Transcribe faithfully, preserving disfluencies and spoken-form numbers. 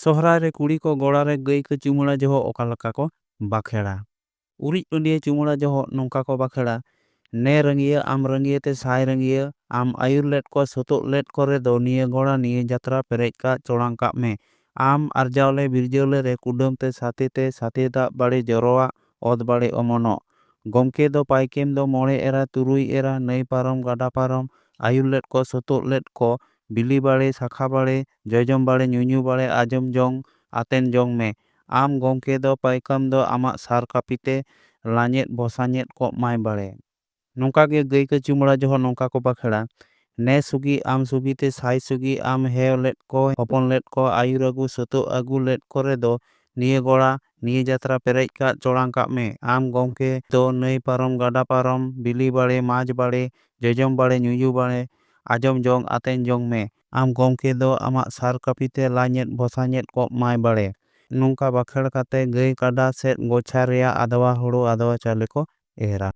ᱥᱚᱦᱨᱟᱭ ᱨᱮ ᱠᱩᱲᱤ ᱠᱚ ᱜᱚᱲᱟ ᱨᱮ ᱜᱟᱹᱭ ᱠᱚ ᱪᱩᱢᱟᱹᱲᱟ ᱡᱚᱦᱚᱜ ᱚᱠᱟ ᱞᱮᱠᱟ ᱠᱚ ᱵᱟᱠᱷᱮᱲᱟ? ᱩᱨᱤᱡ ᱯᱟᱹᱰᱤᱭᱟᱹ ᱪᱩᱢᱟᱹᱲᱟ ᱡᱚᱦᱚᱜ ᱱᱚᱝᱠᱟ ᱠᱚ ᱵᱟᱠᱷᱮᱲᱟ, ᱱᱮ ᱨᱟᱹᱝᱜᱤᱭᱟᱹ ᱟᱢ ᱨᱟᱹᱝᱜᱤᱭᱟᱹ ᱛᱮ ᱥᱟᱭ ᱨᱟᱹᱝᱜᱤᱭᱟᱹ, ᱟᱢ ᱟᱹᱭᱩᱨ ᱞᱮᱫ ᱠᱚ ᱥᱩᱛᱩᱜ ᱞᱮᱫ ᱠᱚᱨᱮ ᱫᱚ ᱱᱤᱭᱟᱹ ᱜᱚᱲᱟ ᱱᱤᱭᱟᱹ ᱡᱟᱛᱨᱟ ᱯᱮᱨᱮᱡ ᱠᱟᱜ ᱪᱚᱲᱟᱝ ᱠᱟᱜ ᱢᱮ᱾ ᱟᱢ ᱟᱨᱡᱟᱣ ᱞᱮ ᱵᱤᱨᱡᱟᱹᱣ ᱞᱮ ᱨᱮ ᱠᱩᱰᱟᱹᱢ ᱛᱮ ᱥᱟᱛᱮ ᱛᱮ ᱥᱟᱛᱮ ᱫᱟᱜ ᱵᱟᱲᱮ ᱡᱚᱨᱚᱣᱟᱜ ᱚᱛ ᱵᱟᱲᱮ ᱚᱢᱚᱱᱚᱜ᱾ ᱜᱚᱢᱠᱮ ᱫᱚ ᱯᱟᱭᱠᱮᱢ ᱫᱚ ᱢᱚᱬᱮ ᱮᱨᱟ ᱛᱩᱨᱩᱭ ᱮᱨᱟ ᱱᱟᱹᱭ ᱯᱟᱨᱚᱢ ᱜᱟᱰᱟ ᱯᱟᱨᱚᱢ ᱟᱹᱭᱩᱨ ᱞᱮᱫ ᱠᱚ ᱥᱩᱛᱩᱜ ᱞᱮᱫ ᱠᱚ ᱵᱤᱞᱤ ᱵᱟᱲᱮ ᱥᱟᱠᱷᱟ ᱵᱟᱲᱮ ᱡᱚᱡᱚᱢ ᱵᱟᱲᱮ ᱧᱩᱧᱩ ᱵᱟᱲᱮ ᱟᱡᱚᱢ ᱡᱚᱝ ᱟᱛᱮᱱ ᱡᱚᱝ ᱢᱮ᱾ ᱟᱢ ᱜᱚᱢᱠᱮ ᱫᱚ ᱯᱟᱭᱠᱟᱢ ᱫᱚ ᱟᱢᱟᱜ ᱥᱟᱨ ᱠᱟᱹᱯᱤ ᱛᱮ ᱞᱟᱧᱮᱫ ᱵᱚᱥᱟᱧᱮᱫ ᱠᱚᱜ ᱢᱟᱭ ᱵᱟᱲᱮ᱾ ᱱᱚᱝᱠᱟ ᱜᱮ ᱜᱟᱹᱭ ᱠᱚ ᱪᱩᱢᱟᱹᱲᱟ ᱡᱚᱦᱚᱜ ᱱᱚᱝᱠᱟ ᱠᱚ ᱵᱟᱠᱷᱮᱲᱟ, ᱱᱮ ᱥᱩᱜᱤ ᱟᱢ ᱥᱩᱜᱤ ᱛᱮ ᱥᱟᱭ ᱥᱩᱜᱤ ᱟᱢ ᱦᱮᱣ ᱞᱮᱫ ᱠᱚ ᱦᱚᱯᱚᱱ ᱞᱮᱫ ᱠᱚ ᱟᱹᱭᱩᱨ ᱟᱹᱜᱩ ᱥᱩᱛᱩᱜ ᱟᱹᱜᱩ ᱞᱮᱫ ᱠᱚᱨᱮ ᱫᱚ ᱱᱤᱭᱟᱹ ᱜᱚᱲᱟ ᱱᱤᱭᱟᱹ ᱡᱟᱛᱨᱟ ᱯᱮᱨᱮᱡ ᱠᱟᱜ ᱪᱚᱲᱟᱝ ᱠᱟᱜ ᱢᱮ᱾ ᱟᱢ ᱜᱚᱢᱠᱮ ᱫᱚ ᱱᱟᱹᱭ ᱯᱟᱨᱚᱢ ᱜᱟᱰᱟ ᱯᱟᱨᱚᱢ ᱵᱤᱞᱤ ᱵᱟᱲᱮ ᱢᱟᱡᱽ ᱵᱟᱲᱮ ᱡᱚᱡᱚᱢ ᱵᱟᱲᱮ ᱧᱩᱧᱩ ᱵᱟᱲᱮ ᱟᱡᱚᱢ ᱡᱚᱝ ᱟᱛᱮᱱ ᱡᱚᱝ ᱢᱮ᱾ ᱟᱢ ᱜᱚᱢᱠᱮ ᱫᱚ ᱟᱢᱟᱜ ᱥᱟᱨ ᱠᱟᱹᱯᱤ ᱛᱮ ᱞᱟᱧᱮᱫ ᱵᱚᱥᱟᱧᱮᱫ ᱠᱚᱜ ᱢᱟᱭ ᱵᱟᱲᱮ᱾ ᱱᱚᱝᱠᱟ ᱵᱟᱠᱷᱮᱲ ᱠᱟᱛᱮ ᱜᱟᱹᱭ ᱠᱟᱰᱟ ᱥᱮᱫ ᱜᱚᱪᱷᱟ ᱨᱮᱭᱟᱜ ᱟᱫᱣᱟ ᱦᱩᱲᱩ ᱟᱫᱣᱟ ᱪᱟᱣᱞᱮ ᱠᱚ ᱮᱨᱟ᱾